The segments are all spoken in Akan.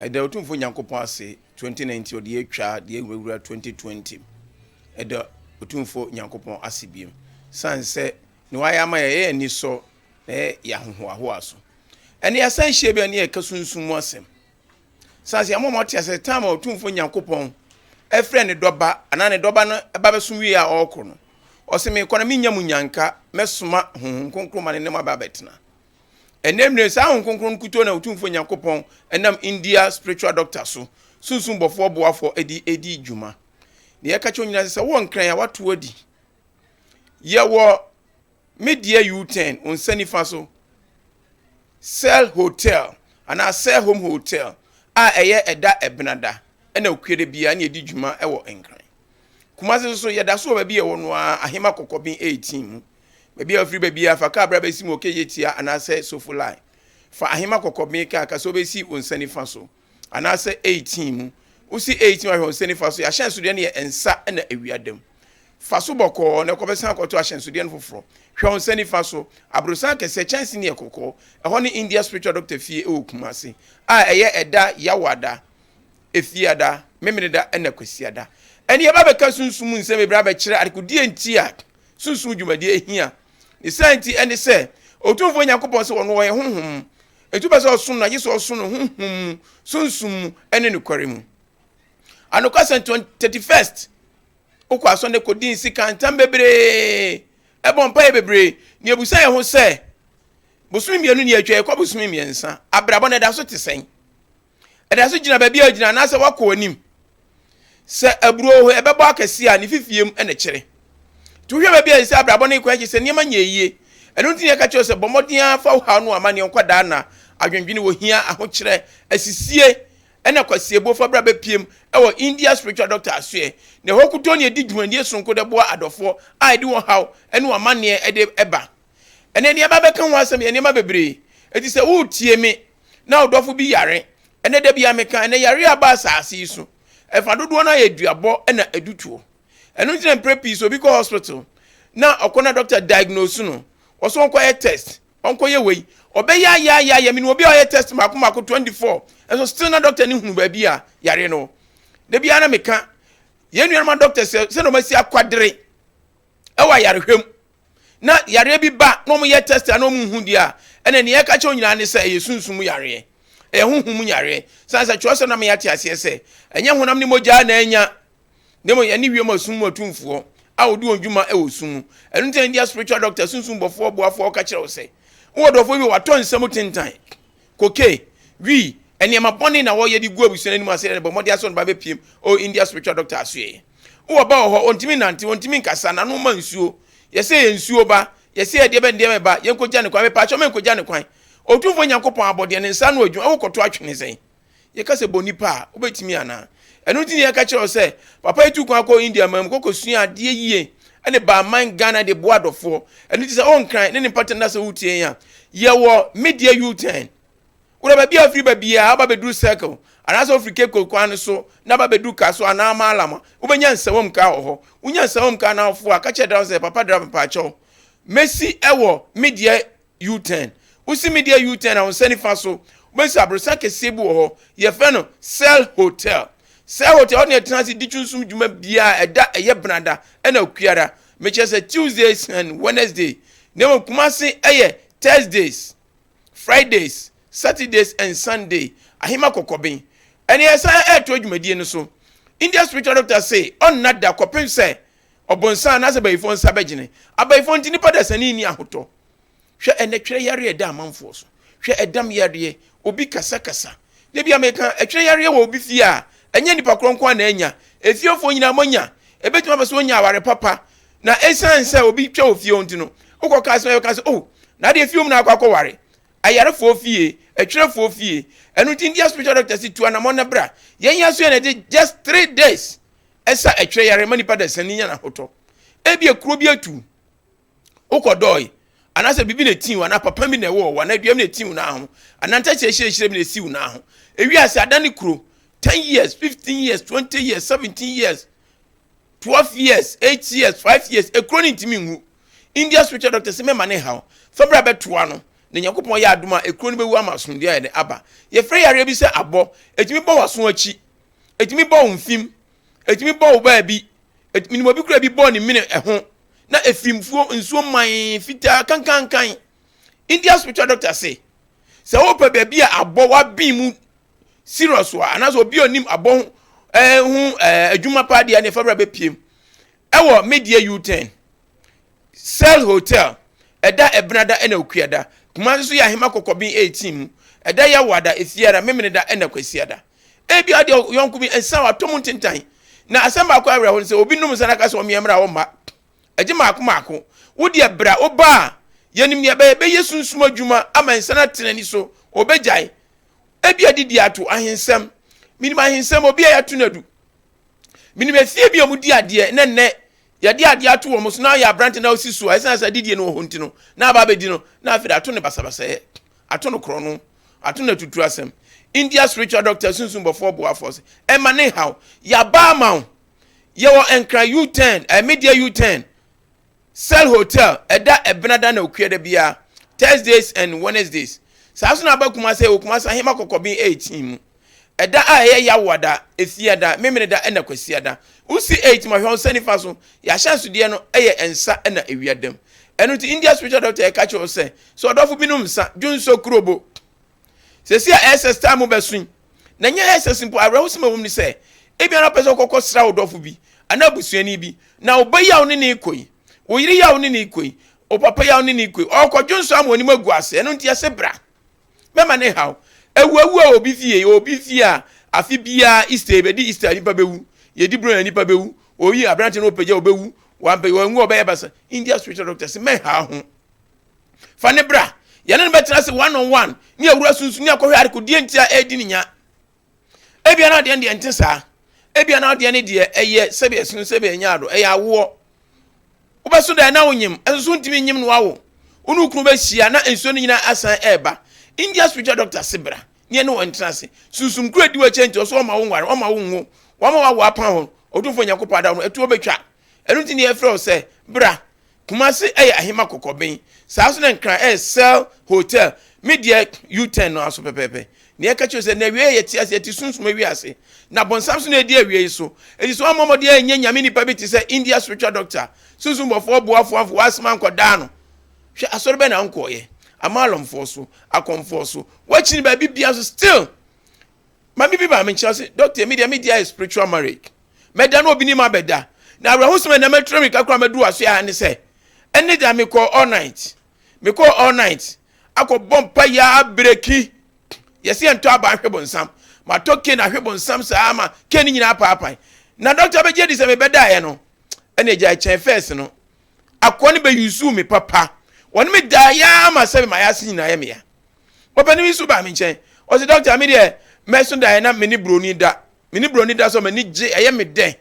Ɛda Otumfoɔ Nyankopɔn ase 2019 ɔde atwa de awurawura 2020. Ɛda Otumfoɔ Nyankopɔn ase bio. San sɛ ne wayɛ ama yɛ yɛ ani sɔ na yɛ yɛ ahohoahoa so. Ɛne yɛasan hyia bi a ne yɛka sunsum mu asɛm. San sɛ yɛama ɔte ase time a Otumfoɔ Nyankopɔn ɛfrɛ ne dɔba anaa ne dɔba no ɛba bɛsom wie a ɔrekɔ no. Ɔsɛ mekɔ na menya mu nyanka mɛsoma Honhom Kronkron ma ne ne mo aba abɛtena. Ɛnnɛ mmerɛ yi, saa Honhom Kronkron no nkutoo na Otumfoɔ Nyankopɔn nam India spiritual doctor so, sunsum bɔfoɔ boafoɔ, de redi dwuma. Deɛ yɛka kyerɛ wo nyinaa sɛ, sɛ wowɔ Nkran a, woato adi. Yɛwɔ Media U-turn, wo nsa nifa so, Cell Hotel anaa Cell Home Hotel a ɛyɛ ɛda Ɛbenada ɛna Okuada biara na yɛdi dwuma wɔ Nkran. Kumasi nso yɛda so wɔ baabi a ɛwɔ no ara, Ahema Kɔkɔben 18 mu. Baabi a wofiri ba biara, fa kaa bra bɛsi mu wɔ Kejetia anaasɛ Sofo Line. Fa Ahema Kɔkɔben kaa ka sɛ wobɛsi wo nsa nifa so anaasɛ 18 mu. Wosi 18 mu ahwɛ wo nsa nifa so, yɛahyɛnsodeɛ no yɛ nsa na awia da mu. Fa so bɔkɔɔ na kɔbɛsan akɔto ahyɛnsodeɛ no foforɔ. Hwɛ wo nsa nifa so, aborosan akɛseɛ, kyɛnse no yɛ kɔkɔɔ. Ɛhɔ ne India Spiritual Doctor fie wɔ Kumasi a ɛyɛ ɛda Yawoada. Efiada, Memeneda na Kwasiada. Ɛnde yɛba abɛka sunsum mu nsɛm bebree abɛkyerɛ adekodeɛ nti a sunsum dwumadie hia. Ne saa nti ɛne sɛ, Otumfoɔ Nyankopɔn sɛ ɔno ɔyɛ honhom. Enti wopɛ sɛ ɔsom no a, gye sɛ ɔsom no honhom mu, sunsum mu, ne nokware mu. Anokwasɛm 31st, wokɔ asɔre kɔdi nsika ntam bebree, ɛbɔ mpaeɛ bebree, na yɛbusa yɛn ho sɛ, bosome mmienu ni atwa, yɛkɔ bosome mmiɛnsa, abrabɔ no ɛda so te sɛn? Ɛda so gyina baabi a ogyina anaasɛ wakɔ anim. Sɛ aburow hɔ ɛbɛbɔ akɛse a, ne fifie mu na ɛkyerɛ. Nti wohwɛ baabi a ɛsɛ abrabɔ no rekɔ akyi sɛ nneɛma nyɛ yie. Ɛno nti na yɛka kyerɛ sɛ bɔ mmɔden ara fa wo haw no amanneɛ nkwadaa nna, adwendwene, ohia, ahokyerɛ, asisie, ɛna kwasiebuo fa bra bɛpiem wɔ India Spiritual Doctor asoɛ. Na ɛhɔ kutoo na yɛdi dwumadie sononko de boa adɔfoɔ a ɛde wɔn haw ne wɔn amanneɛ de ba. Ɛnɛ nneɛma bɛka ho asɛm yɛ nneɛma bebree. Enti sɛ woretie me na wo dɔfo bi yare, ɛnɛ da biara meka, ɛnɛ yare a aba asase yi so, ɛfa dodoɔ no ayɛ duabɔ na adutoɔ. Ɛno nti na mprɛ pii sɛ obi kɔ hospital na ɔkɔ na doctor diagnose no, ɔsɛ ɔnkɔyɛ test, ɔnkɔyɛ wei, ɔbɛyɛ ayɛ ayɛ ayɛ, menim obi a ɔyɛ test mako mako 24, ɛnso still na doctor no hunu baabi a yare no wɔ. Da biara na meka, yɛn nuanom adoctors sɛdeɛ wɔasi akwadere ɛwɔ ayarehwɛ mu, na yareɛ bi ba na wɔyɛ test a na wɔn nhu deɛ a, ɛna nea ɛka kyerɛ nyinaa ne sɛ ɛyɛ sunsum mu yareɛ, ɛyɛ honhom mu yareɛ. San sɛ kyerɛwsɛm na meyɛ ate aseɛ sɛ ɛnyɛ honam ne mogya na anya, na mmom ɛne wiem asum mu atumfoɔ a wɔdi wɔn dwuma wɔ sum mu. Ɛno nti na India spiritual doctor, sunsum bɔfoɔ, boafoɔ ɔka kyerɛ wo sɛ wowɔ dɔfoɔ bi watɔ nsɛm tentan, koke, wii, nneɛma bɔne na wɔyɛ de gu abusua no anim ase na bɔ mmɔden asɔ no ba bɛpiem o India spiritual doctor asoɛeɛ. Wowɔ ba wɔ hɔ, ɔntumi nnante, ɔntumi nkasa, n'ano ma nsuo. Yɛsɛ yɛ nsuo ba, yɛsɛ yɛ deɛ bɛn deɛ ba, yɛnkɔgya ne kwan. Mepaakyɛw menkɔgya ne kwan. Otumfoɔ Nyankopɔn abɔdeɛ, ne nsa ano adwuma, wokɔto atwene sɛn? Yɛka sɛ bɔ nipa a, wobɛtumi anaa? Ɛno nti na yɛka kyerɛ wo sɛ, papa yi tu kwan kɔ India man mu kɔkɔsua adeɛ yie ɛne ba aman Ghana de boa adɔfoɔ. Ɛno nti sɛ wonkran ne ne mpata nna sɛ wotie yɛn a, yɛwɔ Media U-turn. Wura baabi a wofiri ba biara, woba bɛduru Circle, anaasɛ wofiri Cape Coast kwan no so na ba bɛduru Kasoa anaa Mallam a, wobɛnya nsawam kaa wɔ hɔ. Wonya nsawam kaa na wofo a, ka kyerɛ driver sɛ, Papa driver, mpaakyɛw, mɛsi wɔ Media U-turn. Wosi Media U-turn a, wo nsa nifa so, wobɛhu sɛ aborosan kɛseɛ bi wɔ hɔ, yɛfrɛ no Cell Hotel. Cell Hotel, hɔ na yɛtena ase di sunsum dwuma biara, ɛda ɛyɛ Benada ɛna Okuada. Mekyerɛ sɛ Tuesdays and Wednesday. Na mmom Kumasi ɛyɛ Thursdays. Fridays, Saturdays and Sunday, Ahema Kɔkɔben. Ɛne ɛsan ɛɛtoa dwumadie no so. India spiritual doctor se ɔnna da kɔpem sɛ ɔbonsan anaasɛ bayifoɔ nsa bɛgyene. Abayifoɔ nti nipa dasani nni ahotɔ. Hwɛ ɛnɛ twerɛ yareɛ ɛda amanfoɔ so. Hwɛ ɛdam yareɛ, obi kasakasa. Da bi a meka, ɛtwerɛ yareɛ wɔ obi fie a, ɛnyɛ nipa korɔ nko ara na anya. Efiefoɔ nyinaa moanya. Ɛbɛtumi aba sɛ wɔnya aware papa, Na esiane sɛ obi twa wɔ fie hɔ nti no, wokɔka asɛm a yɛbɛka sɛ, Oh, na adeɛ fie mu na akɔ akɔware. Ayarefoɔ fie, atwerɛfoɔ fie. Ɛno nti India spiritual doctor si tu anamɔn na bra. Yɛn yɛn so yɛn na ɛde just 3 days ɛsa ɛtwerɛ yare ma nipa dasani nya n'ahotɔ. Ebi ekuro bi atu, wokɔdɔɔe, anaasɛ biribi na ɛtii wo, anaa papa bi na ɛwɔ wo, anaa dua bi na ɛtii wo nan ho, anaa ntakyerɛ hyerɛhyerɛ bi na ɛsi wo nan ho. Ewiase adane kuro, 10 years, 15 years, 20 years, 17 years, 12 years, 8 years, 5 years, ekuro no ntumi nwu. India spiritual doctor sɛ mɛma ne haw. Fa bra bɛtoa no. Na Nyankopɔn yɛ adom a, ekuro no bɛwu ama asomdwoeɛ ayɛ dɛn? Aba. Yɛfrɛ yareɛ bi sɛ abɔ. Ɛtumi bɔ w'aso akyi. Ɛtumi bɔ wo mfim. Ɛtumi bɔ wo baabi. Menim obi koraa bi bɔɔ ne mene ɛho. Na ɛfiri mfuo nsuo man fitaa kankankan. India spiritual doctor se, sɛ wopɛ baabi a abɔ w'aben mu serious a, anaasɛ obi a onim abɔ ho eh, ho eh, adwuma paa deɛ ne fa bra bɛpiem ɛwɔ media U10 Cell Hotel, ɛda Ɛbenada ɛna Okuada. Kumasi nso yɛ Ahema Kɔkɔben 18 mu, ɛda Yawoada, Efiada, Memeneda ɛna Kwasiada. Ebia ɔde yɔnko bi nsa watɔ mu ntentan. Na asɛm baako a awerɛho ne sɛ obi nom nsa na aka sɛ ɔmmea mmra a ɔmma. Ɛgye mmaako mmaako. Wo deɛ bra, woba a, yɛnim nea ɛbɛyɛ. Ɛbɛyɛ sunsum adwuma ama nsa no atena ani so. Ɔbɛgyae. Ebia didi ato ahensɛm. Menim ahensɛm, obi a yɛato no adu. Menim efie bi a wɔdi adeɛ na nnɛ yɛde adeɛ ato wɔn so na ɔyɛ aberante na ɔsi so a ɛsiane sɛ adidie no wɔ hɔ nti no na aba abɛdi no na afei de ato no basabasayɛ, ato no korɔno, ato no atuturu asɛm. India spiritual doctor sunsum bɔfoɔ boafoɔ sɛ ɛma ne haw yɛaba ama wo. Yɛwɔ Nkran U-turn, eh, Media U-turn. Cell Hotel, ɛda Ɛbenada na Okuada biara, Thursdays and Wednesdays. Saa nso na aba Kumasi, ɛwɔ Kumasi Ahema Kɔkɔben 18 mu. Ɛda a ɛyɛ Yawoada, Efiada, Memeneda ɛna Kwasiada. Wosi 8 ma hwɛ wo nsa nifa so, yɛahyɛnsodeɛ no yɛ nsa ɛna ewia dam. Ɛno nti India spiritual doctor ɛka kyerɛ wo sɛ, sɛ ɔdɔfo bi nom nsa, dwonsɔ kurobo. Seesei a SS taa mu bɛso yi, na ɛnyɛ SS mpo, awerɛhosɛm a ɛwom ne sɛ, ebia na wopɛ sɛ wokɔkɔ sra wo dɔfo bi anaa abusuani bi, na wo ba yi a wo ne no rekɔ yi, wo yere yi a wo ne no rekɔ yi, wo papa yi a wo ne no rekɔ yi, ɔrekɔdwo nsɔ ama w'anim agu ase. Ɛno nti yɛse bra. Mɛma ne haw. Awuawu a obi fie, obi fie a afe biara Easter yɛbɛdi Easter nipa bɛwu, yɛdi Buronya nipa bɛwu, oyi aberante no ɔpagya ɔbɛwu, wampɛ wanwu ɔbɛyɛ basa. India spiritual doctor se mɛnha ho. Fa ne bra. Yɛne no bɛtena ase one on one ne awura sunsun ne akɔhwɛ adekodeɛ nti a ɛredi ne nya. Ebia na adeɛ no deɛ nte saa. Ebia na adeɛ no deɛ ɛyɛ sɛbi ɛsono sɛbi ɛnyɛ ado ɛyɛ awoɔ. Wobɛso dan na wonyim ɛso so ntumi nyim no awo. Wo ne wo kunu bɛhyia na nsuo no nyinaa asan ɛreba. India spiritual doctor se bra ne ɛne wɔn ntena ase. Sunsum koro adi w'akyi nti ɔso ɔma wo nware ɔma wo nwo wama wawo apan ho. Otumfoɔ Nyankopɔn ada wo no ɛtoɔ bɛtwa. Ɛno nti ne yɛfrɛ wo sɛ bra. Kumasi yɛ Ahema Kɔkɔben. Saa nso na Nkran yɛ Cell Hotel. Me deɛ U-turn no ara so pɛpɛɛpɛ. Nea ɛka kyerɛ sɛ na awiei a yɛte ase, yɛte sunsum wiase. Na bonsam so na edi awiei so. Enti sɛ woammɔ mmɔden anyɛ nyame nipa bi te sɛ India spiritual doctor, sunsum bɔfoɔ boafoɔ amfa w'asɛm ankɔdaa no. Hwɛ asɔre bɛn na wonkɔɔyɛ? Amalɔmfoɔ so, akɔmfoɔ so, woakyini baabi biara so still. Maame bi baa me nkyɛn ɔse, doctor me deɛ me deɛ ayɛ spiritual marriage. Mɛda na obi ne ma bɛda. Na awerɛhosɛm a ɛnam atura mirika koraa mɛduru aso ha ne sɛ, ɛne da mekɔɔ all night. Mekɔɔ all night akɔbɔ mpa yɛ abreki. Yɛse yɛntɔ aba ahwe bonsam. Matɔ cane ahwe bonsam saa ma cane nyinaa paapae. Na dɔkta bɛgye di sɛ mebɛdaeɛ no, ɛne agya kyɛn fɛs no. Akoa no bɛyusuu me papa. Wɔne me daeɛ ara ma sɛ mema yɛase nyinaa yɛ meya. Ɔpanin bi nso baa me nkyɛn. Ɔse dɔkta me deɛ mɛso daeɛ na me ne buroni da. Me ne buroni da so m'ani gye ɛyɛ me dɛ.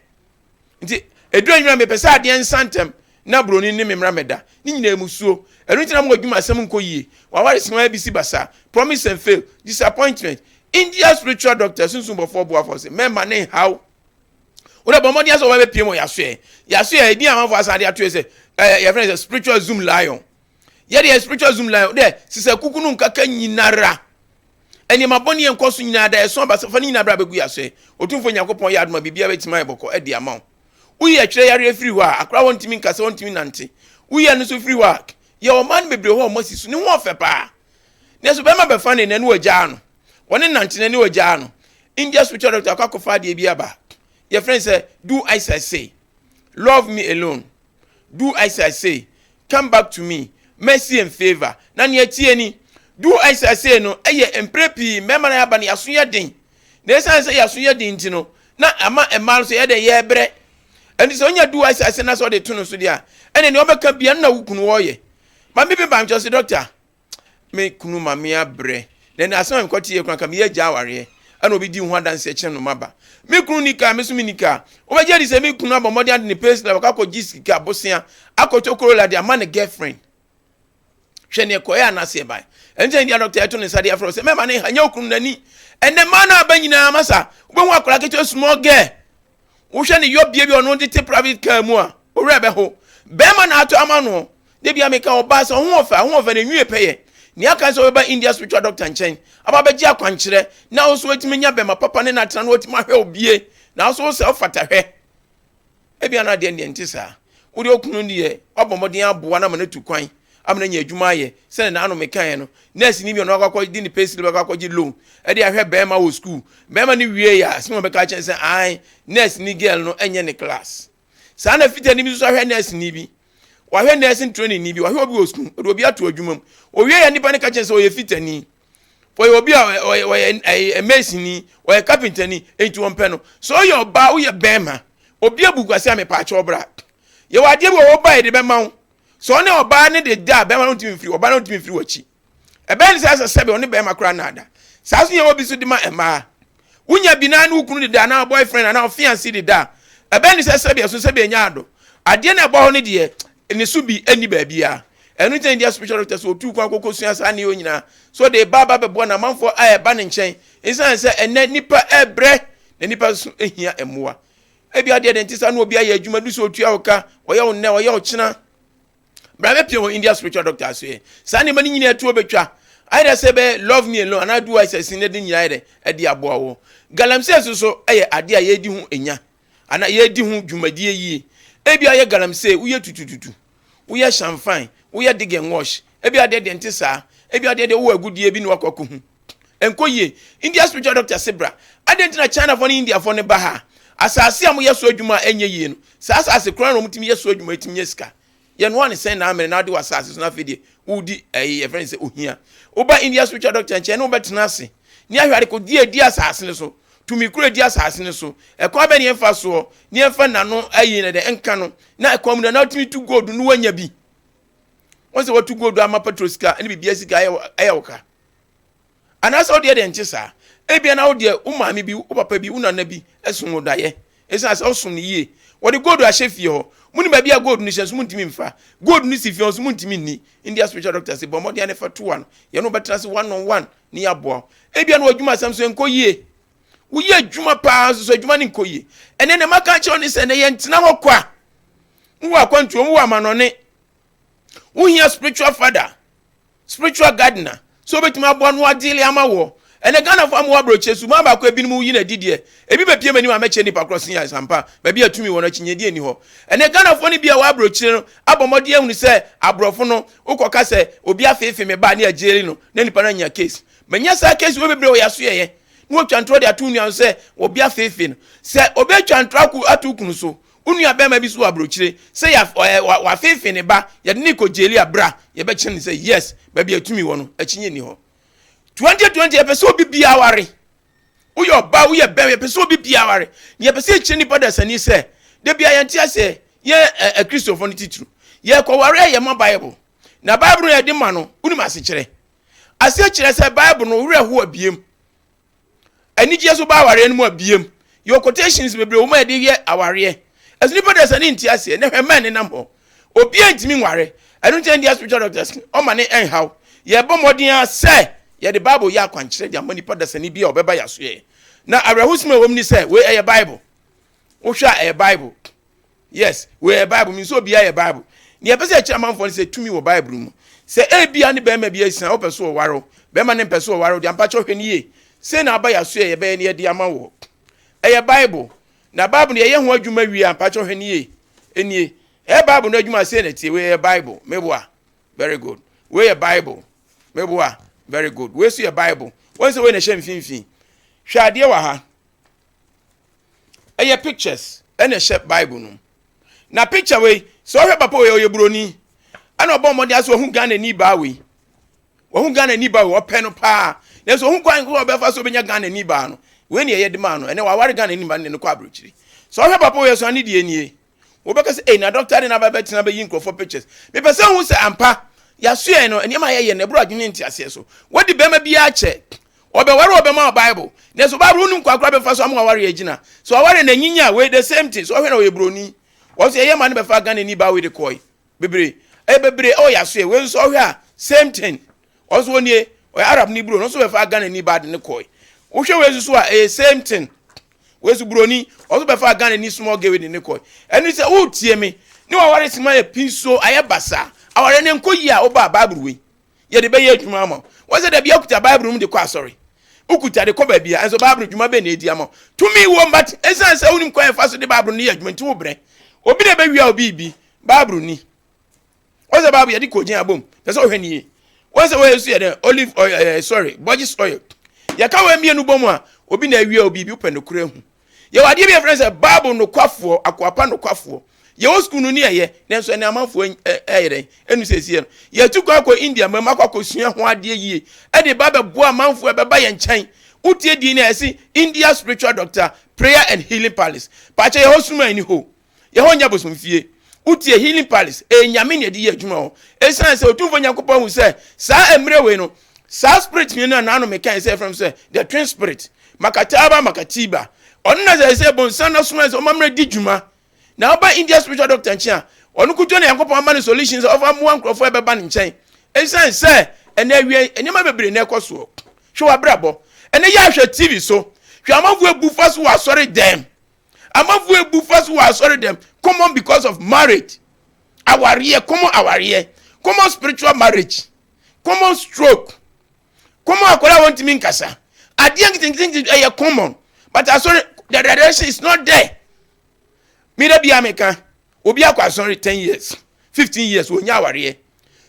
Nti ɛduru anwummerɛ a mepɛ sɛ adeɛ nsa ntɛm na buroni ne me mmra mɛda. Ne nyinaa musuo. Ɛno nti na mo adwuma asɛm nkɔ yie. Waware sima bi si basaa. Promise and fail. Disappointment. India spiritual doctor sunsum bɔfoɔ boafoɔ se mɛma ne nhaw. Wode bɔ mmɔden asɛ wɔbɛpie mu yɛasoɛ. Yɛasoɛ ɛdin amanfoɔ asan de ato yɛ sɛ ɛɛ yɛfrɛ no sɛ spiritual zoom lion. Yɛde yɛ spiritual zoom lion dɛ sisɛ kuku no nkaka nyinara. Nneɛma bɔne yɛ nkɔ so nyinaa da ɛso aba fa ne nyinaa bra bɛgu yɛasoɛ. Otumfoɔ Nyankopɔn yɛ adom a biribiara bɛtumi ayɛ bɔkɔ de ama wo. Woyi ɛtwerɛ yareɛ firi hɔ a, akora wɔntumi nkasa, wɔntumi nante. Woyi ɛno nso firi hɔ a, yɛwɔ mmaa no bebree hɔ a wɔn asi so, ne ho ɔfɛ paa. Nanso bɛrima bɛfa ne na ne wagyaa no. Wɔne nante na ne wagyaa no. India spiritual doctor akɔ akɔfa adeɛ bi aba. Yɛfrɛ no sɛ do as I say, love me alone. Do as I say, come back to me, mercy and favour. Na nea ɛteɛ ni, do as I say no yɛ mprɛ pii mmarima na yɛaba no yɛaso yɛ den. Na ɛsiane sɛ yɛaso yɛ den nti no, na ama mmaa no so yɛ dɛ yɛrebrɛ. Ɛnti sɛ onya do as I say na sɛ ɔde to no so deɛ a, ɛnna nea ɔbɛka bia no na wo kunu wɔyɛ. Maame bi ba nkyɛn sɛ dɔkta, Me kunu ma me abrɛ. Na ɛnɛ asɛm a mekɔte yɛ koraa nka meyɛ agya awareɛ. Ɛna obi di ho adanseɛ kyerɛ no maba. Me kunu ni kaa, me nso menni kaa. Wobɛgye adi sɛ me kunu abɔ mmɔden ade ne pay slip akɔ akɔgye sika bosea akɔtɔ Corolla de ama ne girlfriend. Hwɛ neɛ ɛkɔeɛ anaasɛ ɛbae. Ɛno nti na dɔkta ɛto ne nsa de afrɛ wo sɛ mɛma ne ha nyɛ wo kunu n'ani. Ɛnɛ mmaa no aba nyinaa masa. Wobɛhu akwadaa ketewa small girl. Wohwɛ ne yɔbea bi a ɔno de te private car mu a, wo werɛ bɛho. Bɛrima na atɔ ama no. Da bi a meka ɔbaa sɛ ɔho ɔfɛ, ɔho ɔfɛ na enwie pɛyɛ. Nea aka ne sɛ wobɛba India spiritual doctor nkyɛn aba abɛgye akwankyerɛ na wo nso woatumi anya bɛma papa ne no atena na watumi ahwɛ wo bie na wo nso wo sɛ wofata hwɛ. Ebia na adeɛ deɛ nte saa. Wo deɛ okunu deɛ wabɔ mmɔden aboa no ama no atu kwan ama no anya adwuma ayɛ sɛdeɛ n'ano mekaeɛ no. Nurse ni bi ɔno akɔ akɔgye ne pay slip akɔ akɔgye loan ɛde ahwɛ bɛrima wɔ school. Bɛrima no wie yɛ a sɛ wɔbɛka akyerɛ sɛ ae nurse ni girl no ɛnyɛ ne class. Saa na fitani bi nso ahwɛ nurse ni bi. Wahwɛ nursing training ni bi, wahwɛ obi wɔ sukuu, ɔde obi ato adwuma mu. Owie yɛ nipa no ka kyerɛ sɛ ɔyɛ fitani. Ɔyɛ obi a ɔyɛ ɔyɛ ɛyɛ mason ni, ɔyɛ carpenter ni, enti wɔmpɛ no. Sɛ ɔyɛ ɔbaa, woyɛ bɛrima, obi abu kwasi a mepaakyɛw bra. Yɛwɔ adeɛ bi wɔ hɔ ba yɛde bɛma wo. Sɛ ɔne ɔbaa ne de da a, bɛrima no ntumi mfiri, ɔbaa no ntumi mfiri w'akyi. Ɛbɛyɛ ne sɛ sɛ sɛbe ɔne bɛrima koraa nnaada. Saa nso yɛwɔ bi nso de ma mmaa. Wonya bi na ne wo kunu deda anaa boyfriend anaa fiancé deda a, ɛbɛyɛ ne sɛ sɛbe ɛso sɛbe ɛnya ado. Adeɛ no a ɛbɔ hɔ no deɛ, ne so bi nni baabiara. Ɛno nti na India spiritual doctor sɛ ɔtuu kwan kɔkɔsua saa nneɛma nyinaa. So ɔde ba aba bɛboa n'amanfoɔ a ɛba ne nkyɛn. Ɛsiane sɛ ɛnnɛ nnipa ɛrebrɛ na nnipa nso hia mmoa. Ebi adeɛ deɛ nte saa na obi ayɛ adwuma du sɛ ɔtua wo ka, ɔyɛ wo nnɛ, ɔyɛ wo kyena. Bra bɛpie wɔ India spiritual doctor so yɛ. Saa nneɛma no nyinaa tuo bɛtwa. Ayɛ dɛ sɛ bɛ love me alone anaa do I sɛ ne de nyinaa yɛ dɛ ɛde aboa wɔ. Galamsey nso so yɛ adeɛ a yɛredi ho nya anaa yɛredi ho dwumadie yie. Ebi ayɛ galamsey, woyɛ tutututu, woyɛ shamfan, woyɛ dig and wash. Ebi adeɛ deɛ nte saa. Ebi adeɛ deɛ wowɔ agudie bi na wakɔ akɔhu. Ɛnkɔ yie. India spiritual doctor se bra. Adɛn nti na Chinafoɔ ne Indiafoɔ no ba ha? Asase a wɔyɛ so adwuma a ɛnyɛ yie no, saa asase koraa na wɔtumi yɛ so adwuma ɛtumi nya sika. Yɛnoa ne sɛn na amene na ade wɔ asase so na afei deɛ wodi ɛyi yɛfrɛ no sɛ ohia. Woba India spiritual doctor nkyɛn ne wobɛtena ase ne ahwɛ ade kɔdi adi asase no so. Tumi koro adi asase no so. Ɛkwan bɛ ne yɛmfa soɔ ne yɛmfa nano ayi na deɛ nka no na ɛkwan mu na na wotumi tu gold no wanya bi. Wɔn sɛ wɔtu gold ama petrol sika ne biribi sika ɛyɛ wo ka. Anaasɛ wo deɛ deɛ nte saa. Ebia na wo deɛ wo maame bi, wo papa bi, wo nana bi som wo daeɛ. Ɛsiane sɛ wosom no yie. Wɔde gold ahyɛ fie hɔ. Monim baabi a gold no hyɛ nso montumi mfa. Gold no si fie hɔ nso montumi nni. India spiritual doctor se bɔ mmɔden ara fa tu ano. Yɛne wo bɛtena ase one on one na yɛaboa wo. Ebia na w'adwuma asɛm nso ɛnkɔ yie. Woyɛ adwuma paa nso so adwuma no nkɔ yie. Ɛnɛ nea maka akyerɛ wo ne sɛ ɛnɛ yɛntena hɔ kwa. Wowɔ akwantuo, wowɔ amanɔne. Wohia spiritual father. Spiritual gardener sɛ obetumi aboa no adeele ama woɔ. Ɛnɛ Ghanafoɔ a mowɔ aburokyire suban baako a ebinom yi no adi deɛ, ebi bɛpie m'anim a mɛkyerɛ nnipa korɔ sen ampa, baabi a tumi wɔ no akyinnyedie nni hɔ. Ɛnɛ Ghanafoɔ no bi a ɛwɔ aburokyire no abɔ mmɔden ahunu sɛ aborɔfo no wokɔka sɛ obi afeefe me ba ne agyeeli no na nipa no anya case. Manya saa case wei bebree wɔ yɛasoɛeɛ na wɔtwa ntorɔ de ato wo nua so sɛ obi afeefe no. Sɛ obi atwa ntorɔ ato wo kunu so Wo nua bɛrima bi so wɔ aburokyire sɛ ya ɔɛ wa wafeefe ne ba yɛde ne kɔ jaili a bra yɛbɛkyerɛ no sɛ yes baabi a tumi wɔ no akyinnye nni hɔ. 2020 yɛpɛ sɛ obi biara ware woyɛ ɔbaa woyɛ bɛrima yɛpɛ sɛ obi biara ware na yɛpɛ sɛ yɛkyerɛ nipa dasani sɛ da bia yɛnte aseɛ yɛn ɛ akristofoɔ no titiriw yɛkɔ ware a yɛma bible na bible no yɛde ma no wonim asekyerɛ aseɛ kyerɛ sɛ bible no werɛ ho abiem Anigyeɛ so ba awareɛ no mu a biem. Yɛwɔ quotations bebree wɔ mu a yɛde yɛ awareɛ. Ɛso nipa deɛ sɛ ne nte aseɛ na hwɛ mmaa nenam hɔ. Obiara ntumi nware. Ɛno nti na spiritual doctors ɔma ne ɛnhaw. Yɛbɔ mmɔden ara sɛ yɛde Bible yɛ akwankyerɛ de ama nipa dasani bi a ɔbɛba yɛasoɛɛ. Na awerɛhosɛm a ɛwɔ mu ne sɛ wei ɛyɛ Bible. Wohwɛ a ɛyɛ Bible. Yes, wei yɛ Bible. Menim sɛ obiara yɛ Bible. Nea ɛpɛ sɛ ɛkyerɛ amanfoɔ no sɛ tumi wɔ Bible mu. Sɛ ebia ne barima bi asia, wopɛ so ɔware wo, barima no mpɛ so ɔware wo deɛ, ampa kyɛ hwɛ no yie. Sei na aba yɛaso yɛ yɛbɛyɛ no yɛde ama wɔ. Ɛyɛ Bible. Na Bible no yɛyɛ ho adwuma wie a, ampa kyɛ hwɛ no yie. Enie. Ɛyɛ Bible no adwuma sei na ɛteɛ. Wei yɛ Bible. Meboa. Very good. Wei yɛ Bible. Meboa. Very good. Wei nso yɛ Bible. Wɔn sɛ wei na ɛhyɛ mfimfini. Hwɛ adeɛ wɔ ha. Ɛyɛ pictures ɛna ɛhyɛ Bible no mu. Na picture wei, sɛ ɔhwɛ papa wei ɔyɛ buroni. Ɛna ɔbɔ mmɔden asɛ ɔhu Ghana ni baa wei. Ɔhu Ghana ni baa wei, ɔpɛ no paa. Nanso ɔhu kwan koro ɔbɛfa so ɔbɛnya Ghana ni baa no. Wei ne ɛyɛ de maa no. Ɛnɛ waware Ghana ni baa no ne no kɔ aburokyiri. Sɛ ɔhwɛ papa wei so ne deɛ nie. Wobɛka sɛ, ei na dɔkta de n'aba bɛtena bɛyi nkurɔfoɔ pictures. Mepɛ sɛ wohu sɛ ampa, yɛasoɛe no, nneɛma a yɛyɛ no, ɛboro adwene ne nteaseɛ so. Wadi bɛrima biara kyɛ. Ɔbɛware ɔbɛma wo Bible. Nanso Bible wonim kwan koraa bɛfa so ama waware agyina. So aware na anyinya a, wei the same thing. So ɔhwɛ na ɔyɛ buroni. Wɔn nso yɛyɛ ma no bɛfa Ghanani baa wei de kɔe. Bebree. Ɛyɛ bebree ɛwɔ yɛasoɛ. Wei nso ɔhwɛ a, same thing. Ɔno nso ɔnie, ɔyɛ Arab ni bro, ɔno nso bɛfa Ghana ni baa de ne kɔe. Wohwɛ wei nso so a, ɛyɛ same thing. Wei nso buroni, ɔno nso bɛfa Ghana ni small girl de ne kɔe. Ɛno sɛ wotie me, ne waware sima yɛ pinso, ayɛ basaa. Aware no nkɔ yie a, wobaa Bible wei. Yɛde bɛyɛ adwuma ama wo. Wɔn sɛ dabi akuta Bible mu de kɔ asɔre. Wokuta de kɔ baabi a, nso Bible dwuma bɛn na edi ama wo? Tumi wom, but ɛsiane sɛ wonim kwan a ɛfa so de Bible no yɛ adwuma nti wobrɛ. Obi na ɛbɛwia wo biribi, Bible ni. Wɔn sɛ Bible yɛde kogyen abom, pɛ sɛ ɔhwɛ ne yie. Wɔn sɛ wɔyɛ nso yɛ dɛ olive oil, sorry, Borges oil. Yɛka wɔn mmienu bɔ mu a, obi na awia wo biribi, wopɛ nokorɛ ahu. Yɛwɔ adeɛ bi a yɛfrɛ no sɛ Bible nokwafoɔ, akoa pa nokwafoɔ. Yɛwɔ sukuu no ne ɛyɛ, nanso ɛnɛ amanfoɔ ɛyɛ dɛn? Ɛnu sɛ ɛsiɛ no. Yɛatu kwan akɔ India mam akɔ akɔsua ho adeɛ yie, ɛde ba bɛboa amanfoɔ ɛbɛba yɛn nkyɛn. Wotie din no a ɛse India Spiritual Doctor Prayer and Healing Palace. Paakyɛ yɛhɔ sum a ɛni hɔ. Yɛhɔ nyɛ bosomfie. Wotie Healing Palace, ɛyɛ Nyame na ɛde yɛ adwuma hɔ. Ɛsiane sɛ Otumfoɔ Nyankopɔn ahu sɛ saa mmerɛ wei no, saa spirit mmienu a naano mekae sɛ yɛfrɛ no sɛ the twin spirit, Makataba Makatiba, ɔno na sɛ sɛ bonsam no asoma sɛ ɔma mmerɛ di dwuma. Na ɔba India spiritual doctor nkyɛn a, ɔno kutuo na Nyankopɔn ama no solution sɛ ɔfa mmoa nkurɔfoɔ a ɛbɛba ne nkyɛn. Ɛsiane sɛ ɛnɛ awie nneɛma bebree na ɛkɔ soɔ. Hwɛ w'abrabɔ. Ɛnɛ yɛ ahwɛ TV so. Hwɛ amanfoɔ abu fa so wɔ asɔre dɛm. Amanfoɔ ebu fa so wɔ asɔre dɛm common because of marriage awareɛ common awareɛ common spiritual marriage common stroke common akwadaa a wɔntumi nkasa adeɛ nketenkete ɛyɛ common but asɔre the direction is not there mi dɛ bia meka obi akɔ asɔre 10 years, 15 years, wɔnya awareɛ.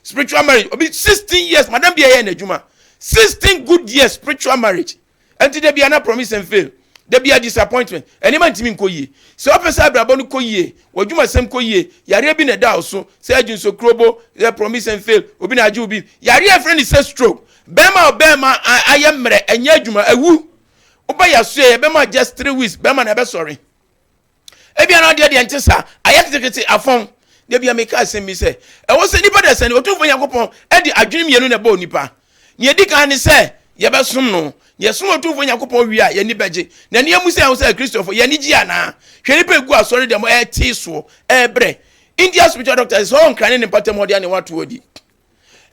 Spiritual marriage, obi 16 years, madam bi ɛyɛ n'adwuma 16 good years, spiritual marriage. Ɛnti da bia na promise and fail, da bia disappointment, ɛnneɛma ntumi nkɔ yie. Sɛ ɔpɛ sɛ abrabɔ no kɔ yie, w'adwumasɛm kɔ yie, yareɛ bi na ɛda wo so sɛ agye nsokurobo, sɛ promise and fail, obi na agye obi yareɛ ɛfrɛ ne sɛ stroke, bɛrima a ɔbɛrima ayɛ mmerɛ, ɛnyɛ adwuma, awu, woba yɛasoɛ yɛbɛma just 3 weeks, bɛrima na ɛbɛsɔre. Ebia na ɔdeɛ deɛ nte saa, ayɛ ketekete afɔn. Da bia meka asɛm bi sɛ ɛwɔ sɛ nipa da sɛne Ɔtumfoɔ Nyankopɔn ɛde adwene mmienu na ɛbɔɔ nipa. Nea ɛdi kan ne sɛ yɛbɛsom no. Yɛsom Ɔtumfoɔ Nyankopɔn wie a, yɛni bɛgye na nea mu sɛ ɛho sɛ Kristofo yɛni gye anaa. Hwɛ nipa egu asɔre dɛm ɛte soɔ ɛɛbrɛ. India spiritual doctor sɛ ɔnkra ne mpatam hɔ de ane wato adi.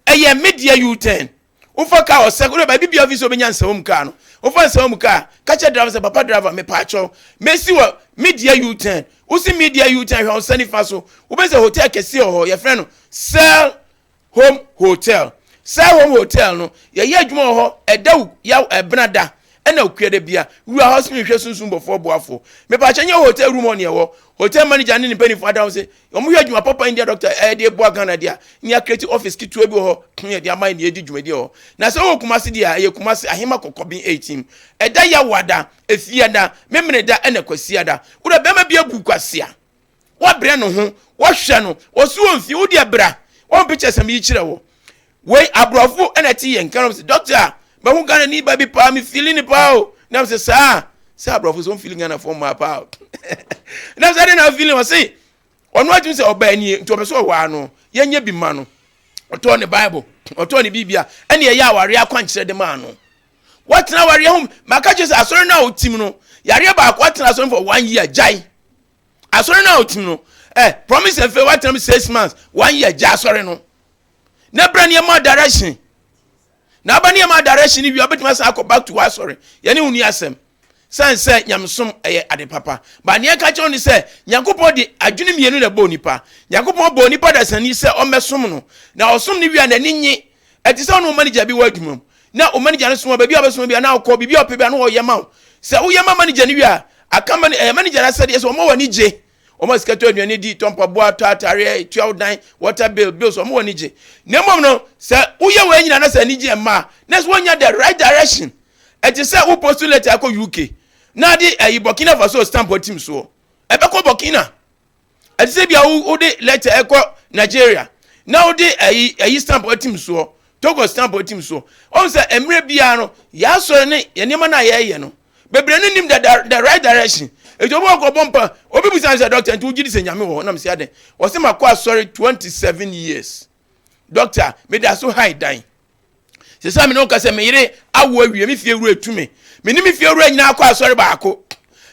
Ɛyɛ media U-turn. Wofa kaa ɔsɛ wode baabi bia ofi sɛ wobɛnya nsɛm mu kaa no, wofa nsɛm mu kaa, ka kyerɛ driver sɛ, "Papa driver, mepaakyɛw, mɛsi wɔ media U-turn." Wosi media U-turn, hwɛ wo nsa nifa so, wobɛsɛ hotel kɛseɛ wɔ hɔ, yɛfrɛ no Sell Home Hotel. Sell Home Hotel no, yɛyɛ adwuma wɔ hɔ. Ɛda wo yaw ɛbena da ɛna okua da bia wura hɔ sɛ mehwɛ sunsum bɔfoɔ boafoɔ, mepaakyɛ, nyɛ hotel room hɔ ne ɛwɔ. Hotel manager ne ne mpanimfoɔ ada ho sɛ wɔn hwɛ adwuma papa India doctor ɛde boa Ghana deɛ ne akreti office ketewa bi wɔ hɔ yɛde ama ne yɛdi dwumadi wɔ hɔ. Na sɛ wɔwɔ Kumase deɛ a, ɛyɛ Kumase Ahema Kɔkɔben 18. Ɛda Yawoada, Efiada, Memeneda ɛna Kwasiada. Wura bɛrima bi abu kwasia, wabrɛ ne ho, wɔhwɛ no, wɔso wɔn fie, wodeɛ bra wɔn pictures am yi kyerɛ wɔ wei. Aborɔfo ɛna ɛte yɛn nka sɛ, "Doctor, bɛho Ghana ni ba bi paa, me feeling ne paa o." Nam sɛ saa sɛ aborɔfo sɛ wɔn feeling Ghana fo mmaa paa o. Nam sɛ ɛde na feeling wɔ se ɔno atumi sɛ ɔbaa nie nti ɔpɛ sɛ ɔwaa no, yɛnyɛ bi ma no. Ɔtɔɔ ne Bible, ɔtɔɔ ne biribia, ɛne ɛyɛ awareɛ akwankyerɛ de maa no. Wɔtena awareɛ ho maka kyerɛ sɛ asɔre no a ɔtim no, yareɛ baako, atena asɔre for one year, gyae asɔre no a ɔtim no. Promise and fail, watena mu 6 months, one year, gya asɔre no na bra nneɛma direction. Na aba nneɛma direction ni wie, wobɛtumi asan akɔ back to w'asɔre. Yɛne wo ni asɛm san sɛ nyamesom ɛyɛ ade papa ba. Nea ɛka kyerɛ wo ne sɛ Nyankopɔn de adwene mmienu na ɛbɔɔ nipa. Nyankopɔn bɔɔ nipa dasani sɛ ɔmmɛsom no, na ɔsom no wie a n'ani nye. Ɛte sɛ ɔne wo manager bi wɔ adwuma mu na wo manager no soma baabi a wobɛsoma bi a na wokɔ biribi a ɔpɛ bi a na ɔyɛ ma wo. Sɛ woyɛ ma manager no wie a, aka ma ɛyɛ manager no asɛdeɛ sɛ ɔma w'ani gye, ɔma sika tɔ aduane di, tɔ mpaboa, tɔ atareɛ, tua wo dan, water bill, bills, ɔma w'ani gye. Na mmom no, sɛ woyɛ wɔ nyina na sɛ ani gye mma a, na sɛ wonya the right direction. Ɛte sɛ wo post letter akɔ UK na de ɛyi Burkina Faso stamp atim soɔ, ɛbɛkɔ Burkina. Ɛte sɛ bia wode letter ɛkɔ Nigeria na wode ɛyi stamp atim soɔ, Togo stamp atim soɔ. Ɔn sɛ mmerɛ biara no yɛasɔre ne yɛ nneɛma no a yɛreyɛ no bebree no nim the right direction. Eti obi wakɔ bɔ mpa, obi busa sɛ, "Doctor, nti wogye di sɛ Nyame wɔ hɔ?" Nam sɛ aden wɔsɛ ma kɔ asɔre 27 years, doctor, meda so hae dan sɛ sɛ me ne wo ka sɛ me yere awo awie, me fie wura etu me, me ne me fie wura nyinaa kɔ asɔre baako.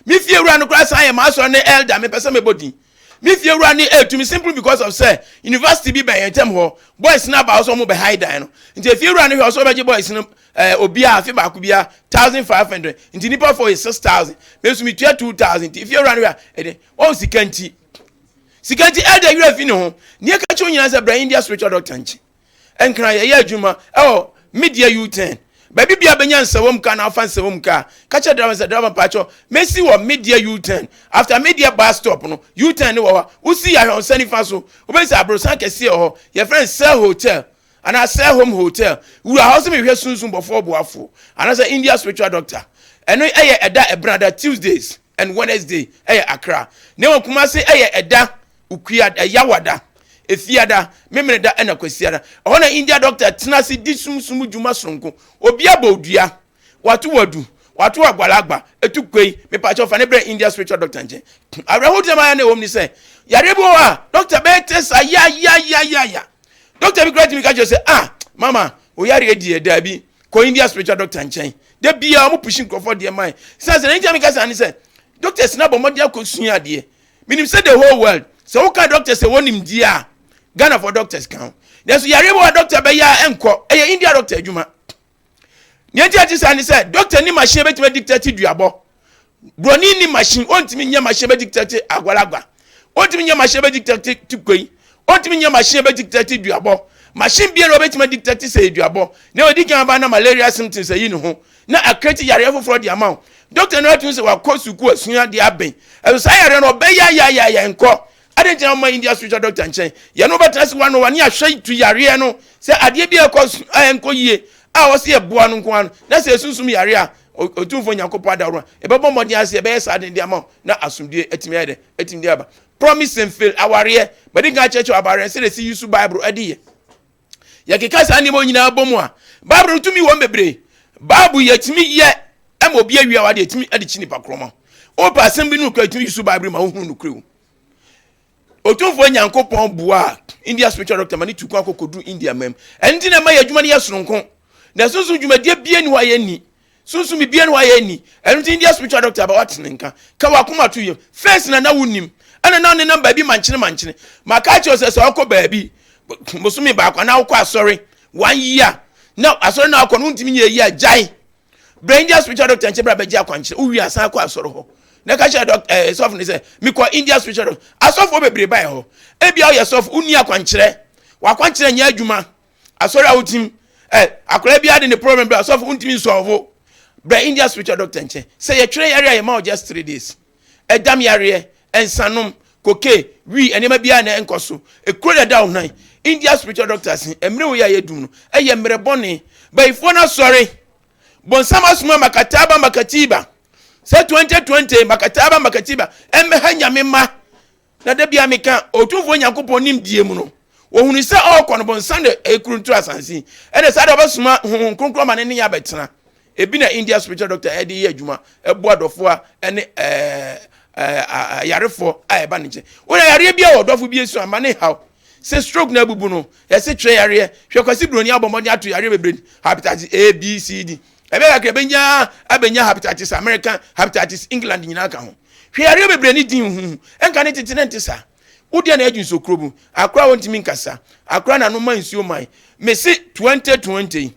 Me fie wura no koraa san yɛ maa asɔre ne elder. Mepɛ sɛ mebɔ din. Me fie wura ne etu me simply because of sɛ university bi bɛn yɛn ntɛm hɔ, boys no aba hɔ sɛ ɔmo bɛ hae dan no. Nti efie wura no hwɛ ɔsɛ ɔbɛgye boys no obiara afe baako biara 1500, nti nipa fo yɛ 6000, me nso mi tua 2000. Nti efie wura no hwɛ a ɛde wɔn sika nti, sika nti elder wura fi ne ho. Nea ɛka kyerɛ nyinaa sɛ bra India spiritual doctor nkyi. Nkran yɛyɛ adwuma ɛwɔ Media U-turn. Baabi biara bɛnya nsɛwɔm kaa na wafa nsɛwɔm kaa. Ka kyerɛ driver sɛ driver mpakyɛw mɛsi wɔ Media U-turn. After Media bus stop no, U-turn ne wɔ hɔ a, wosi yɛ ahwɛ wo nsa nifa so. Wobɛhu sɛ aborosan kɛseɛ wɔ hɔ. Yɛfrɛ no Sir Hotel anaa Sir Home Hotel. Wura hɔ sɛ mehwɛ sunsum bɔfoɔ boafoɔ anaasɛ India spiritual doctor. Ɛno ɛyɛ ɛda Ɛbenada, Tuesdays and Wednesday ɛyɛ Accra. Na mmom Kumasi ɛyɛ ɛda Ukuada, Yawada, Efiada, Memeneda ɛna Kwasiada. Ɛhɔ na India doctor tena ase di sunsum dwuma soronko. Obi abɔ odua, wato wadu, wato agbalagba, etu kwei, mepakyɛw fa ne brɛ India spiritual doctor nkyɛn. Awerɛhow a na ɛwɔ mu ne sɛ, yareɛ bi wɔ hɔ a, doctor bɛyɛ test ayayayayaya. Doctor bi koraa tumi ka kyerɛ sɛ, ah, mama, wo yareɛ deɛ, daabi, kɔ India spiritual doctor nkyɛn. Da biara wɔn pushi nkurɔfoɔ deɛ man. Sɛ sɛ ne nkyɛn mi ka saa ne sɛ, doctors na bɔ mmɔden akɔsua adeɛ. Menim sɛ the whole world, sɛ woka doctors sɛ wɔnim die a, Ghana for doctors ka ho. Nanso yareɛ bi wɔ a doctor bɛyɛ a ɛnkɔ, ɛyɛ India doctor adwuma. Nea nti a ɛte saa ne sɛ, doctor ni machine bɛtumi adictate duabɔ. Buroni ni machine, ɔntumi nyɛ machine bɛdictate agwalagwa. Ɔntumi nyɛ machine bɛdictate tukoi. Ɔntumi nyɛ machine bɛdictate duabɔ. Machine biara ɔbɛtumi adictate sɛ duabɔ. Na ɔdi kan aba na malaria symptoms ayi ne ho. Na akreti yareɛ foforɔ de ama wo. Doctor no atumi sɛ wakɔ sukuu asua de abɛn. Ɛso saa yareɛ no ɔbɛyɛ ayayaya nkɔ. Ade nkyɛn ɔma India spiritual doctor nkyɛn. Yɛn no bɛtena se one on one ne ahwɛ tu yareɛ no sɛ adeɛ bi a ɛkɔ ɛnkɔ yie a wɔsi ɛboa no nko ano na sɛ esunsum yareɛ a Otumfoɔ Nyankopɔn adaworo a yɛbɛbɔ mmɔden ase yɛbɛyɛ saa de de ama wo na asomdue atumi ayɛ dɛ atumi de aba. Promise and fail awareɛ bɛde kan kyerɛkyerɛ awareɛ sɛ de si use Bible ɛde yɛ. Yɛkeka saa nneɛma nyinaa bɔ mu a Bible no tumi wɔm bebree. Bible yɛtumi yɛ ɛma obi awia wa de yɛtumi de kyi nipa korɔ ma. Wopɛ asɛm bi no kura yɛtumi use Bible ma wohunu nokorɛ wo. Otumfoɔ Nyankopɔn boa India spiritual doctor ma ne tu kwan kɔkɔduru India mam. Ɛno nti na ɛma yɛ adwuma no yɛ soronko. Na sunsum dwumadie bie ni hɔ a yɛnni. Sunsum bibia ni hɔ a yɛnni. Ɛno nti India spiritual doctor aba watene nka. Ka wakoma to yam. First na na wonim. Ɛna na nenam baabi mankyene mankyene. Maka akyerɛ sɛ sɛ ɔkɔ baabi bosome baako anaa wokɔ asɔre one year na asɔre na akɔ no wontumi nyɛ yie a gyae. Brɛ India spiritual doctor nkyɛn bra bɛgye akwankyerɛ. Wowie asan akɔ asɔre hɔ. Na ka kyerɛ dɔk ɛɛ sɔfo ne sɛ mekɔ India spiritual doctor. Asɔfoɔ bebree bae hɔ. Ebia woyɛ sɔfo wonni akwankyerɛ. Wakwankyerɛ nyɛ adwuma. Asɔre a wotim ɛ akwadaa bi ade ne problem bra sɔfo wontumi nsɔfo. Brɛ India spiritual doctor nkyɛn. Sɛ yɛtwerɛ yare a yɛma wo just 3 days. Ɛdam yareɛ, nsanom, koke, wii, nneɛma biara na ɛnkɔ so. Ekuro na ɛda wo nan. India spiritual doctor se mmerɛ wo yɛ a yɛdum no ɛyɛ mmerɛ bɔne. Bayifoɔ no asɔre. Bonsam asoma makataba makatiba. Sɛ 2020 makataba makatiba ɛmmɛha Nyame ma. Na da bia meka Otumfoɔ Nyankopɔn nimdie mu no, wɔhunu sɛ ɔrekɔ no bonsam de ekuru nto asase. Ɛna saa de ɔbɛsoma Honhom Kronkron ma ne ne yɛ abɛtena. Ebi na India spiritual doctor ɛde yɛ adwuma ɛboa adɔfoɔ a ɛne ɛɛ ɛɛ ayarefoɔ a ɛba ne nkyɛn. Wɔn yareɛ bi a wɔ dɔfo bi esu ama ne haw. Sɛ stroke na abubu no, yɛsɛ twerɛ yareɛ. Hwɛ Kwasi Broni abɔ mmɔden ato yareɛ bebree hepatitis A, B, C, D. Ɛbɛyɛ kakra ebenya abenya hepatitis American, hepatitis England nyinaa ka ho. Hwɛ yareɛ bebree ne din huhu. Ɛnka ne tete ne nte saa. Wodeɛ na ɛgye nsokuro mu. Akora a wɔntumi nkasa. Akora na no ma nsuo man. Mese 2020.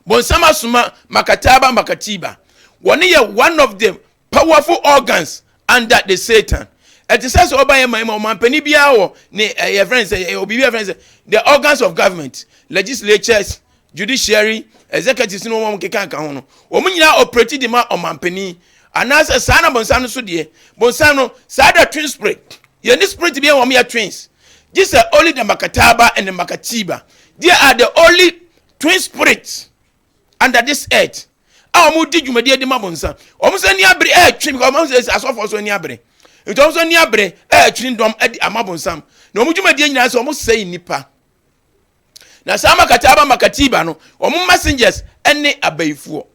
Bonsam asoma makataba makatiba. Wɔne yɛ one of the powerful organs under the Satan. Ɛte sɛ sɛ ɔba yɛ man mu ɔmampanin biara wɔ ne ɛyɛ fɛn sɛ ɛyɛ obi bi yɛ fɛn sɛ the organs of government, legislatures, judiciary, executives ne wɔn keka nka ho no, wɔn nyinaa operate de ma ɔmampanin. Anaasɛ saa na bonsam no so deɛ, bonsam no saa da twin spirit, yɛn ne spirit bi yɛ wɔn yɛ twins. Gye sɛ only the makataba and the makatiba, they are the only twin spirits under this earth a wɔn di dwumadie de ma bonsam. Wɔn nso ani abere ɛɛtwe because wɔn nso asɔfoɔ nso ani abere, nti wɔn nso ani abere ɛɛtwe dɔm ɛde ama bonsam. Na wɔn dwumadie nyinaa sɛ wɔn sɛe nipa. Na saa makataba makatiba no, wɔn messengers ɛne abayifoɔ.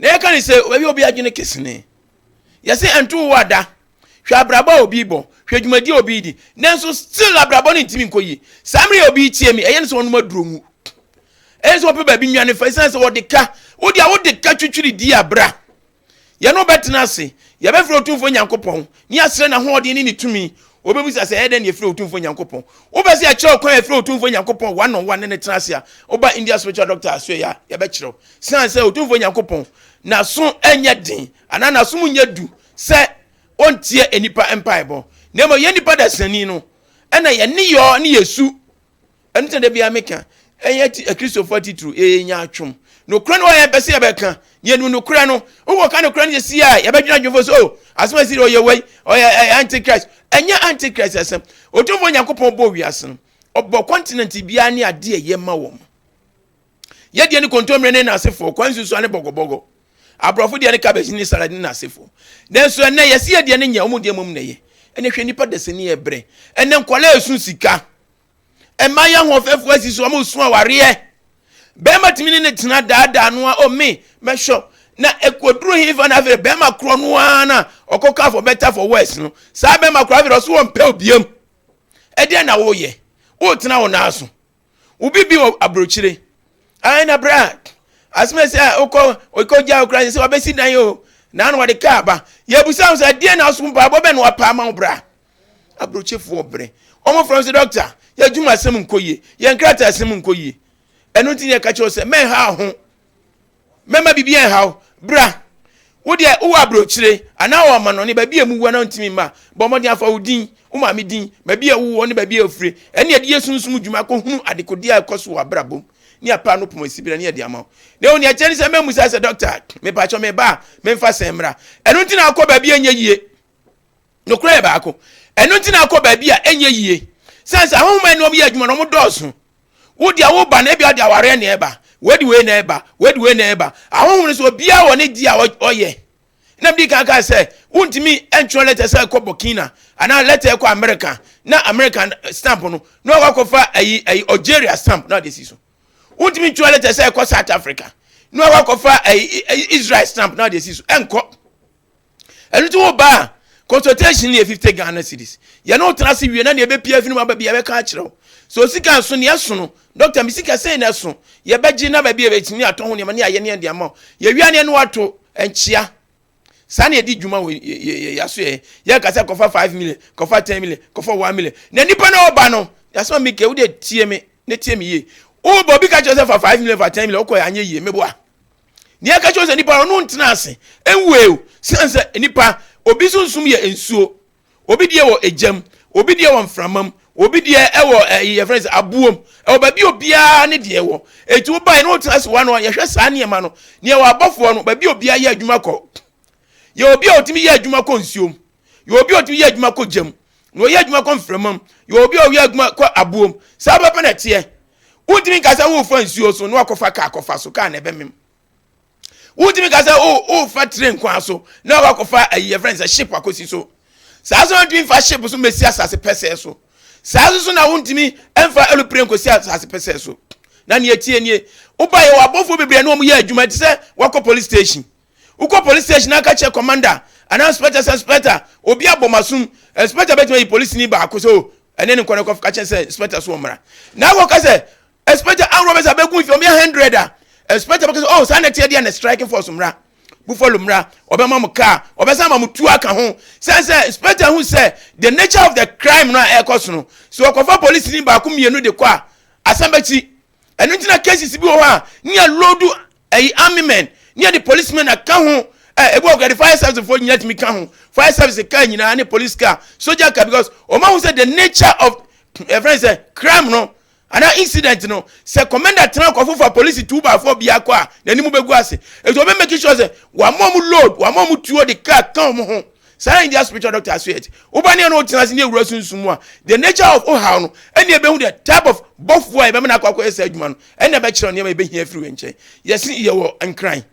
Na yɛka ne sɛ baabi obi adwene kesene yɛsɛ ɛnto wo ada. Hwɛ abrabɔ a obi bɔ, hwɛ dwumadie a obi di, nanso still abrabɔ no ntumi nkɔ yie. Saa mmerɛ yɛ obi tie mi, ɛyɛ ne sɛ wɔnom aduro ngu, ɛyɛ sɛ wɔpɛ baabi nwane fa, ɛsiane sɛ wɔde ka wode a wode ka twitwiri di abra. Yɛne wobɛtena ase, yɛbɛfrɛ Otumfoɔ Nyankopɔn ne yɛasrɛ n'ahoɔden ne ne tumi. Wobɛbisa sɛ ɛyɛ dɛn ne yɛfrɛ Otumfoɔ Nyankopɔn? Wopɛ sɛ yɛkyerɛ wo kwan a yɛfrɛ Otumfoɔ Nyankopɔn one on one ne ne tena ase a, woba India spiritual doctor asoɛ a, yɛbɛkyerɛ wo. Siane sɛ Otumfoɔ Nyankopɔn n'aso nyɛ den anaa n'aso mu nyɛ du sɛ ɔntie nnipa mpaebɔ, na mmom yɛn nnipa dasani no ɛna yɛne yɔ ne yɛsu. Ɛno nti na da biara meka, ɛyɛ Akristofoɔ atitiriw, yɛyɛ nyaatwom. Nokorɛ no wɔ yɛn pɛ sɛ yɛbɛka. Yɛnim nokorɛ no. Wokɔka nokorɛ no sɛsi a, yɛbɛdwene adwene sɛ, oh, asɛm asi deɛ ɔyɛ wei, ɔyɛ antichrist. Ɛnyɛ antichrist asɛm. Otumfoɔ Nyankopɔn bɔɔ wiase no, ɔbɔ continent biara ne adeɛ ɛyɛ ma wɔn. Yɛdeɛ ne kontommire ne n'asefoɔ, kwan nsusuwa ne bɔgɔbɔgɔ. Aborɔfo deɛ ne cabbage ne salad ne n'asefoɔ. Nanso ɛnɛ yɛsi yɛdeɛ ne nyɛ, wɔn deɛ mmom na ɛyɛ. Ɛnɛ hwɛ nipa dasani ɛbrɛ. Ɛnɛ nkwadaa esu sika. Mmaa yɛ ahoɔfɛfoɔ asi so, wɔn resu awareɛ. Bɛrima tumi ne ne tena daadaa no a, o me, mɛhwɛ na ɛkɔduru hefa na afei bɛrima korɔ no ara na ɔkɔka for better for worse no. Saa bɛrima korɔ afei ɔso wɔmpɛ obiam. Ɛdeɛ na woyɛ? Wotena wo nan so. Wo bibi wɔ aburokyire. Ayi na bra, asɛm sɛ wokɔ wokɔ gya okura sɛ wabɛsi dan o. Na na wɔde kaa ba. Yɛbusa wo sɛ ɛdeɛ na aso mpaebɔ bɛ na wapa ama wo bra. Aburokyefoɔ brɛ. Wɔn frɛ sɛ dɔkta, yɛ adwuma asɛm nkɔ yie, yɛn nkrataa asɛm nkɔ yie. Ɛno nti yɛka kyerɛ sɛ mɛnha ho. Mɛma biribi ɛnha wo. Bra. Wo deɛ wowɔ aburokyire anaa wɔ amanɔne baabi a emu wɔ na ntumi mma. Bɔ mmɔden afa wo din, wo maame din, baabi a wowɔ ne baabi a ofire. Ɛne yɛde yɛ sunsum dwuma kɔhunu adekodeɛ a ɛkɔ so wɔ abrabɔ mu ne apa no poma sibira ne yɛde ama wo. Na ɛwɔ nea ɛkyerɛ ne sɛ mɛmmusa sɛ dɔkta, mepakyɛ meba a memfa sɛn mmra. Ɛno nti na akɔ baabi a ɛnyɛ yie. Nokorɛ yɛ baako. Ɛno nti na akɔ baabi a ɛnyɛ yie. Sɛn sɛ ahonhom a ɛne wɔn yɛ adwuma no wɔn dɔɔso. Wo deɛ woba no ebi ɔde awareɛ na ɛba, wei de wei na ɛba, wei de wei na ɛba. Ahonhom no so obiara wɔ ne deɛ a ɔyɛ. Na mdi kan kaa sɛ wontumi ntwerɛ lɛtɛ sɛ ɛkɔ Burkina anaa lɛtɛ ɛkɔ America na American stamp no na wakɔ akɔfa ayi ayi Algeria stamp na ɔde si so. Wontumi ntwerɛ lɛtɛ sɛ ɛkɔ South Africa na wakɔ akɔfa ayi Israel stamp na ɔde si so. Ɛnkɔ. Ɛno nti wo ba a, consultation yɛ 50 Ghana cedis. Yɛne wo tena ase wie na nea ɛbɛpia afiri mu aba bi yɛbɛka akyerɛ wo. Sɛ osika nso nea ɛso no, dɔkta me sika sei na ɛso. Yɛbɛgye na baabi a yɛbɛtumi atɔ ho nneɛma ne ayɛ ne yɛde ama wo. Yɛwie a ne yɛne wo ato nkyea. Saa na yɛdi dwuma wɔ yɛaso yɛ. Yɛnka sɛ kɔfa 5 million, kɔfa 10 million, kɔfa 1 million. Na nipa na ɔba no, yɛasoma Mike, wo deɛ tie me ne tie me yie. Wobɔ obi ka kyerɛ sɛ fa 5 million, fa 10 million, wokɔ yɛ anyɛ yie, meboa. Nea ɛka kyerɛ sɛ nipa no ɔno ntena ase nwue o siane sɛ nipa obi sunsum yɛ nsuo obi deɛ wɔ egyam obi deɛ wɔ mframam obi deɛ ɛwɔ ɛyi yɛfrɛ sɛ aboom ɛwɔ baabi obiara ne deɛ wɔ eti wo bae na wotena ase wɔ ano yɛhwɛ saa nneɛma no nea wɔ abɔfoɔ no baabi obiara yɛ adwuma kɔ yɛ obi a otumi yɛ adwuma kɔ nsuom yɛ obi a otumi yɛ adwuma kɔ gyam na ɔyɛ adwuma kɔ mframam yɛ obi a ɔyɛ adwuma kɔ aboom saa bɛpɛ na ɛteɛ Wontumi nka sɛ worefa nsuo so na wakɔfa kaa kɔfa so kaa na ɛbɛmem. Wontumi nka sɛ worefa train kwan so na wakɔfa ayi yɛfrɛ no sɛ ship akɔsi so. Saa nso wontumi mfa ship so mmɛsi asase pɛsɛɛ so. Saa nso so na wontumi mfa aeroplane kɔsi asase pɛsɛɛ so. Na nea ɛtie nie, woba yɛwɔ abɔfoɔ bebree ne wɔn yɛ adwuma te sɛ wakɔ police station. Wokɔ police station na aka kyerɛ commander anaa inspector sɛ inspector obi abɔ m'asom. Inspector bɛtumi ayi polisini baako sɛ o ɛne ne nkɔ no kɔ ka kyerɛ sɛ inspector so ɔmmra. Na akɔka sɛ inspector armed robbers abɛgu mfi ɔmo yɛ hundred a inspector bɛka sɛ oh saa na ɛteɛ deɛ na striking force mmra. Buffalo mmra ɔbɛma mo car ɔbɛsan ma mo tuo aka ho. Sɛ sɛ inspector hu sɛ the nature of the crime no a ɛrekɔ so no sɛ ɔkɔfa polisini baako mmienu de kɔ a asɛm bɛkyi. Ɛno nti na cases bi wɔ hɔ a ne yɛ load ɛyi army men ne yɛde policemen aka ho ɛ ebi wɔ kora de fire service foɔ nyinaa tumi ka ho fire service car nyinaa ne police car soldier car because wɔn ahu sɛ the nature of ɛfrɛ sɛ crime no anaa incident no sɛ commander tena kɔfo fa police two by four biako a n'anim bɛgu ase etu ɔbɛ make sure sɛ wɔn a wɔn load wɔn a wɔn tuo de car ka wɔn ho. Saa na India spiritual doctor aso yɛ te. Woba ne ɛna ɔtena ase ne ewura sunsum mu a, the nature of ohaw no, ɛna ebehu the type of bɔfoɔ a yɛbɛma no akɔ akɔyɛ saa adwuma no, ɛna ɛbɛkyerɛ nneɛma ebehia afiri wɔ nkyɛn. Yɛsi yɛwɔ Nkran,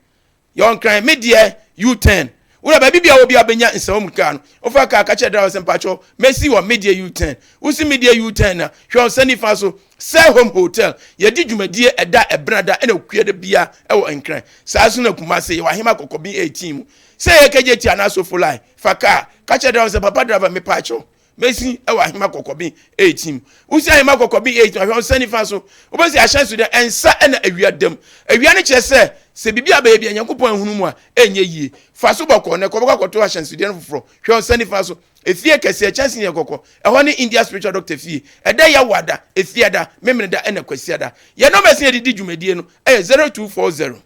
yɛwɔ Nkran, me deɛ U-turn. Wura baabi bia wɔ bia bɛnya nsɛm mu kaa no. Wofa kaa ka kyerɛ driver sɛ mpakyɛw mɛsi wɔ me deɛ U-turn. Wosi me deɛ U-turn na hwɛ wo nsa nifa so Sir Home Hotel. Yɛdi dwumadie ɛda ɛbenada ɛna okuada bia ɛwɔ Nkran. Saa nso na Kumase yɛwɔ Ahema Kɔkɔben 18 mu. Sɛ ɛyɛ KJT anaa Sofo line, fa kaa. Ka kyerɛ driver sɛ, Papa driver, mepaakyɛw, mesi wɔ Ahema Kɔkɔben 18 mu. Wosi Ahema Kɔkɔben 18 a, hwɛ wo nsa nifa so. Wobɛsi ahyɛnsodeɛ, nsa na awia da mu. Awia no kyerɛ sɛ, sɛ biribi abɛyɛ bi a Nyankopɔn anhunu mu a, ɛnyɛ yie. Fa so bɔkɔɔ na kɔ, wobɛkɔ akɔto ahyɛnsodeɛ no foforɔ. Hwɛ wo nsa nifa so. Efie kɛseɛ, kyɛnse yɛ kɔkɔ. Ɛhɔ ne India Spiritual Doctor fie. Ɛda Yawada, Efiada, Memeneda ɛna Kwasiada. Yɛn nɔmba a yɛde di dwumadie no yɛ 0240.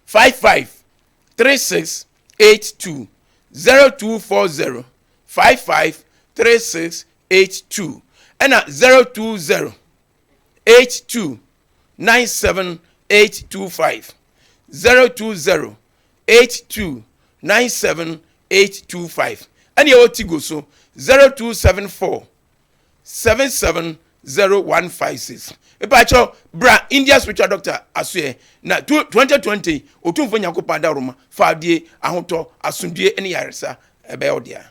55 36 82 0240 55 36 82 ɛna 020. 82 97 825, 020 82 97 825. Ɛne ɛwɔ Tigo so, 0274 770156. Mepakyɛw, bra India Spiritual Doctor asoɛ na 2020 Otumfo Nyankopɔn adaworoma, faadie, ahotɔ, asomdue ne yaresa ɛbɛyɛ wo dea.